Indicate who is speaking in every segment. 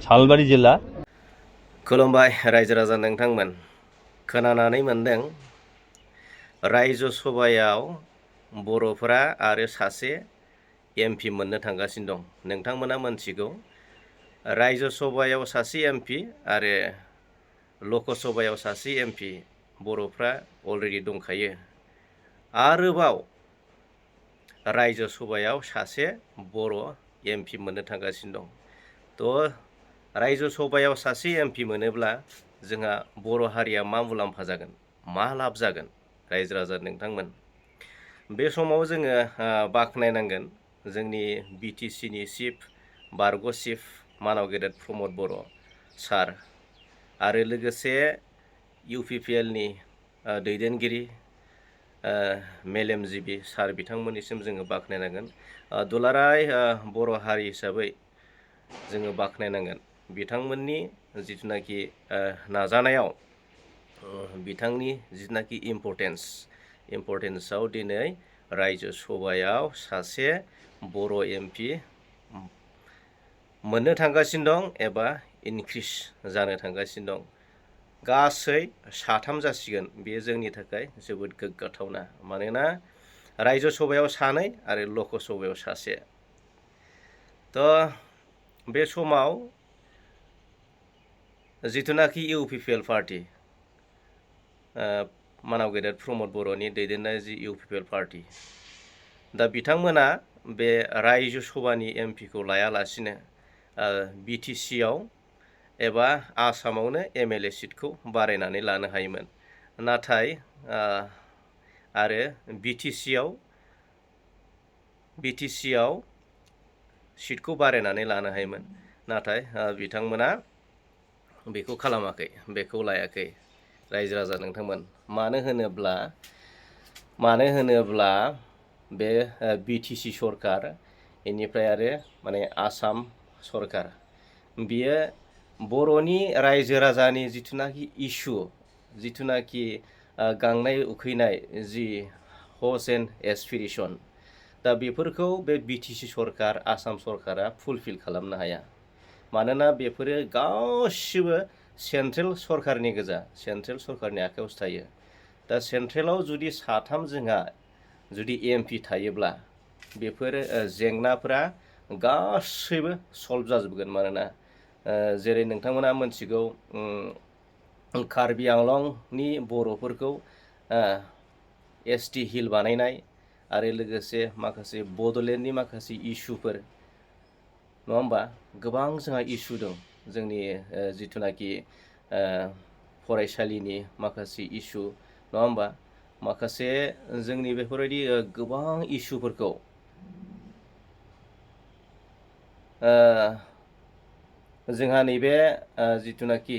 Speaker 1: सालबारि जिल्ला।
Speaker 2: खुलुमबाय रायजो राजा नोंथांमोन। खोनानानै मोनदों रायजो सभायाव बर'फोरा आरो सासे एमपि मोननो थांगासिनो दं। नोंथांमोना मोनथिगौ रायजो सभायाव सासे एमपि आरो लकसभायाव सासे एमपि बर'फ्रा अलरेडि दंखायो। आरोबाव रायजो सभायाव सासे बर' एमपि मोननो थांगासिनो दं। थ' रायजो सभायाव सासे एमपि मोनोब्ला जोंहा बर' हारिया मा मुलाम्फा जागोन, मा लाब जागोन रायजो राजा नोंथांमोन। बे समाव जोङो बाख्नायनांगोन जोंनि बिटिसिनि चिफ बारग' चिफ मानाव गेदेर प्रमद बर' सार आरो लोगोसे इउपिपिएलनि दैदेनगिरि मेलेमजिबि सार बिथांमोननिसिम जोङो बाख्नायनांगोन। दुलाराय बर' हारि हिसाबै जोङो बाख्नायनांगोन बिथांमोननि जिथुनाखि नाजानायाव बिथांनि जिथुनाखि इम्परटेन्सआव दिनै रायजो सभायाव सासे बर' एमपि मोननो थांगासिनो दं एबा इनक्रिज जानो थांगासिनो दं। गासै 3 जासिगोन। बेयो जोंनि थाखाय जोबोद गोग्गाथावना। मानोना रायजो सभायाव 2 आरो लकसभायाव 1। थ' बे समाव जिथुनाखि इउपिपिएल पार्टि मानाव गेदेर प्रमद बर'नि दैदेननाय जि इउपिपिएल पार्टि, दा बिथांमोना बे रायजो सभानि एमपिखौ लायालासिनो बिटिसिआव एबा आसामावनो एमएलए सिटखौ बारायनानै लानो हायोमोन। नाथाय आरो बिटिसिआव सिटखौ बारायनानै लानो हायोमोन। नाथाय बिथांमोना बेखौ खालामाखै, बेखौ लायाखै रायजो राजा नोंथांमोन। मानो होनोब्ला बे बिटिसि सरकार बेनिफ्राय आरो माने आसाम सरकार बियो बर'नि रायजो राजानि जिथुनाखि इसु, जिथुनाखि गांनाय उखैनाय जि हस एन्ड एसपिरेसन, दा बेफोरखौ बे बिटिसि सरकार आसाम सरकारा फुलफिल खालामनो हाया। मानोना बेफोरो गासिबो सेन्ट्रेल सरकारनि गोजा, सेन्ट्रेल सरकारनि आखायावसो थायो। दा सेन्ट्रेलाव जुदि 3 जोंहा जुदि एमपि थायोब्ला बेफोर जेंनाफोरा गासैबो सल्भ जाजोबगोन। मानोना जेरै नोंथांमोना मोनथिगौ कार्बि आंलंनि बर'फोरखौ एसटि हिल बानायनाय आरो लोगोसे माखासे बड'लेण्डनि माखासे इस्युफोर, नङा होमबा? गोबां जोंहा इस्यु दं। जोंनि जिथुनाखि फरायसालिनि माखासे इस्यु, नङा होमबा? माखासे जोंनि बेफोरबायदि गोबां इस्युफोरखौ जोंहा नैबे जिथुनाखि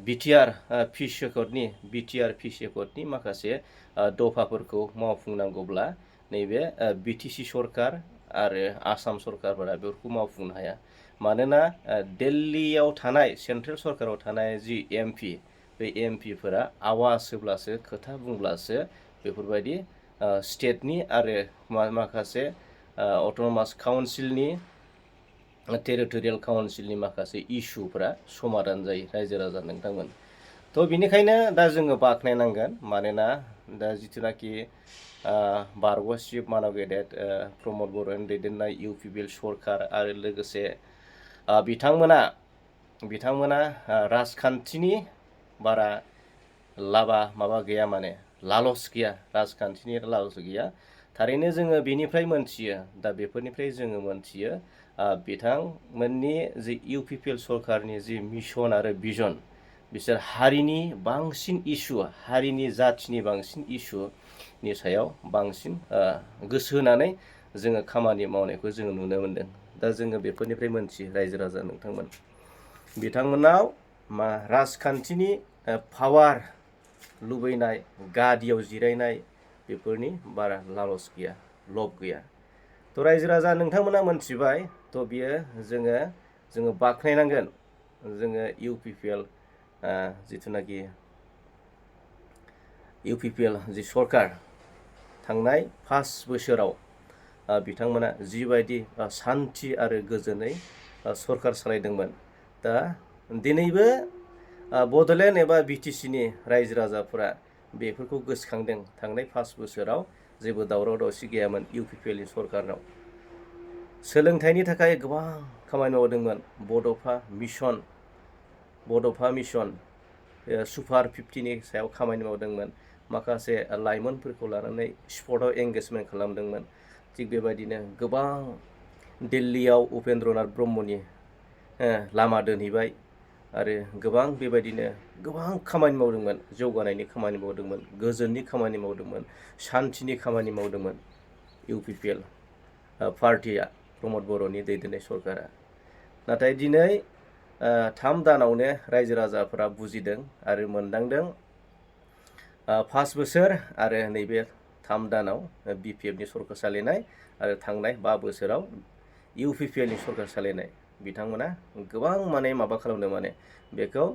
Speaker 2: बिटिआर पिस एकर्डनि माखासे दफाफोरखौ मावफुंनांगौब्ला नैबे बिटिसि सरकार आरो आसाम सरकारफोरा बेफोरखौ मावफुंनो हाया। मानोना दिल्लीयाव थानाय सेन्ट्रेल सरकाराव थानाय जि एमपि, बे एमपिफोरा आवाज होब्लासो, खोथा बुंब्लासो बेफोरबायदि स्टेटनि आरो माखासे अट'नमास काउन्सिलनि टेरिटरियेल काउन्सिलनि माखासे इस्युफोरा समाधान जायो रायजो राजा नोंथांमोन। थ' बिनिखायनो दा जोङो बाख्नायनांगोन। मानोना दा जिथुनाखि बारग' चिफ मानाव गेदेर प्रमद बर'नि दैदेननाय इउपिपिएल सरकार आरो लोगोसे बिथांमोना राजखान्थिनि बारा माबा गैया, माने लालस गैया, राजखान्थिनि लालस गैया। थारैनो जोङो बेनिफ्राय मोनथियो, दा बेफोरनिफ्राय जोङो मोनथियो बिथांमोननि जि इउपिपिएल सरकारनि जि मिशन आरो भिजन, बिसोर हारिनि बांसिन इस्यु, हारिनि जाथिनि बांसिन इस्युनि सायाव बांसिन गोसो होनानै जोङो खामानि मावनायखौ जोङो नुनो मोनदों। दा जोङो बेफोरनिफ्राय मोनथियो रायजो राजा नोंथांमोन, बिथांमोनाव राजखान्थिनि पावार लुबैनाय, गादियाव जिरायनाय बेफोरनि बारा लालस गैया, लब गैया। थ' रायजो राजा नोंथांमोना मोनथिबाय। थ' बियो जोङो बाख्नायनांगोन। जोङो इउपिपिएल जिथुनाखि इउपिपिएल जि सरकार थांनाय 5 बोसोराव बिथांमोना जिबायदि सान्थि आरो गोजोनै सरखार सालायदोंमोन। दा दिनैबो बड'लेण्ड एबा बिटिसिनि रायजो राजाफोरा बेफोरखौ गोसोखांदों। थांनाय 5 बोसोराव जेबो दावराव दावसि गैयामोन इउपिपिएलनि सरकारनाव। सोलोंथाइनि थाखाय गोबां खामानि मावदोंमोन। बड'फा मिशन सुपार 50नि सायाव खामानि मावदोंमोन। माखासे लाइमोनफोरखौ लानानै स्पर्टआव एंगेजमेन्ट खालामदोंमोन। थिग बेबायदिनो गोबां दिल्लीयाव उपेन्द्रनाथ ब्रह्मनि लामा दोनहैबाय आरो गोबां बेबायदिनो गोबां खामानि मावदोंमोन। जौगानायनि खामानि मावदोंमोन, गोजोननि खामानि मावदोंमोन, शान्तिनि खामानि मावदोंमोन इउपिपिएल पार्टिया, प्रमद बर'नि दैदेननाय सरकारा। नाथाय दिनै 3 दानावनो रायजो राजाफोरा बुजिदों आरो मोनदांदों 5 बोसोर आरो नैबे 3 दानाव बिपिएफनि सरकार सालायनाय आरो थांनाय 5 बोसोराव इउपिपिएलनि सरकार सालायनाय बिथांमोना गोबां माबा खालामदों बेखौ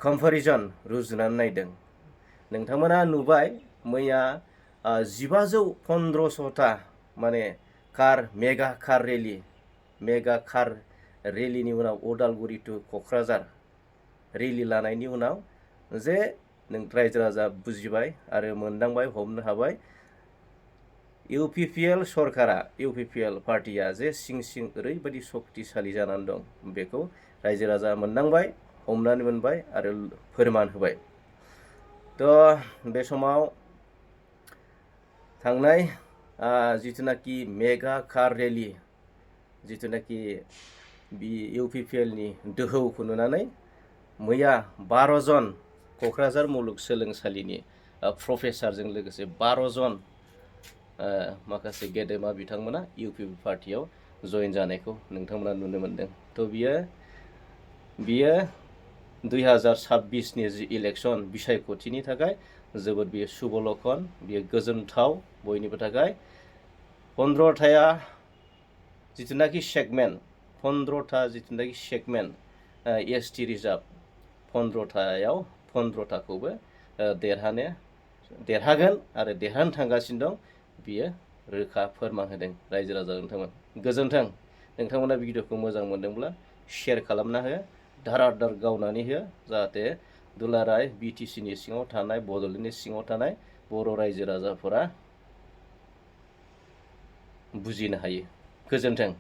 Speaker 2: कम्पेरिजन रुजुनानै नायदों। नोंथांमोना नुबाय मैया 1500-1500ता मेगा कार रेलिनि उनाव उदालगुरि टु क'क्राझार रेलि लानायनि उनाव जे रायजो राजा बुजिबाय आरो मोनदांबाय, हमनो हाबाय इउपिपिएल सरकारा, इउपिपिएल पार्टिया जे सिं ओरैबायदि सक्तिशालि जानानै दं। बेखौ रायजो राजा मोनदांबाय, हमनानै मोनबाय आरो फोरमान होबाय। बे समाव थांनाय जिथुनाखि मेगा कार रेलि, जिथुनाखि इउपिपिएलनि दोहौखौ नुनानै मैया 12 जन क'क्राझार मुलुगसोलोंसालिनि प्रफेसारजों लोगोसे 12 जन माखासे गेदेमा बिथांमोना इउपिपिएल पार्टियाव जयेन जानायखौ नोंथांमोना नुनो मोनदों। बियो 2026नि जि इलेक्सन बिसायख'थिनि थाखाय जोबोद बियो शुभ लक्षन, बियो गोजोनथाव बयनिबो थाखाय। 15था जिथुनाखि सेगमेन्ट एसटि रिजार्भ 15थायाव 15थाखौबो देरहागोन आरो देरहानो थांगासिनो दं। बियो रोखा फोरमान होदों रायजो राजा नोंथांमोन। गोजोन्थों। नोंथांमोना भिडिअखौ मोजां मोनदोंब्ला शेयार खालामना हो, धाराधार गावनानै हो, जाहाथे दुलाराय बिटिसिनि सिङाव थानाय, बड'लेण्डनि सिङाव थानाय बर' रायजो राजाफोरा बुजिनो हायो। गोजोन्थों।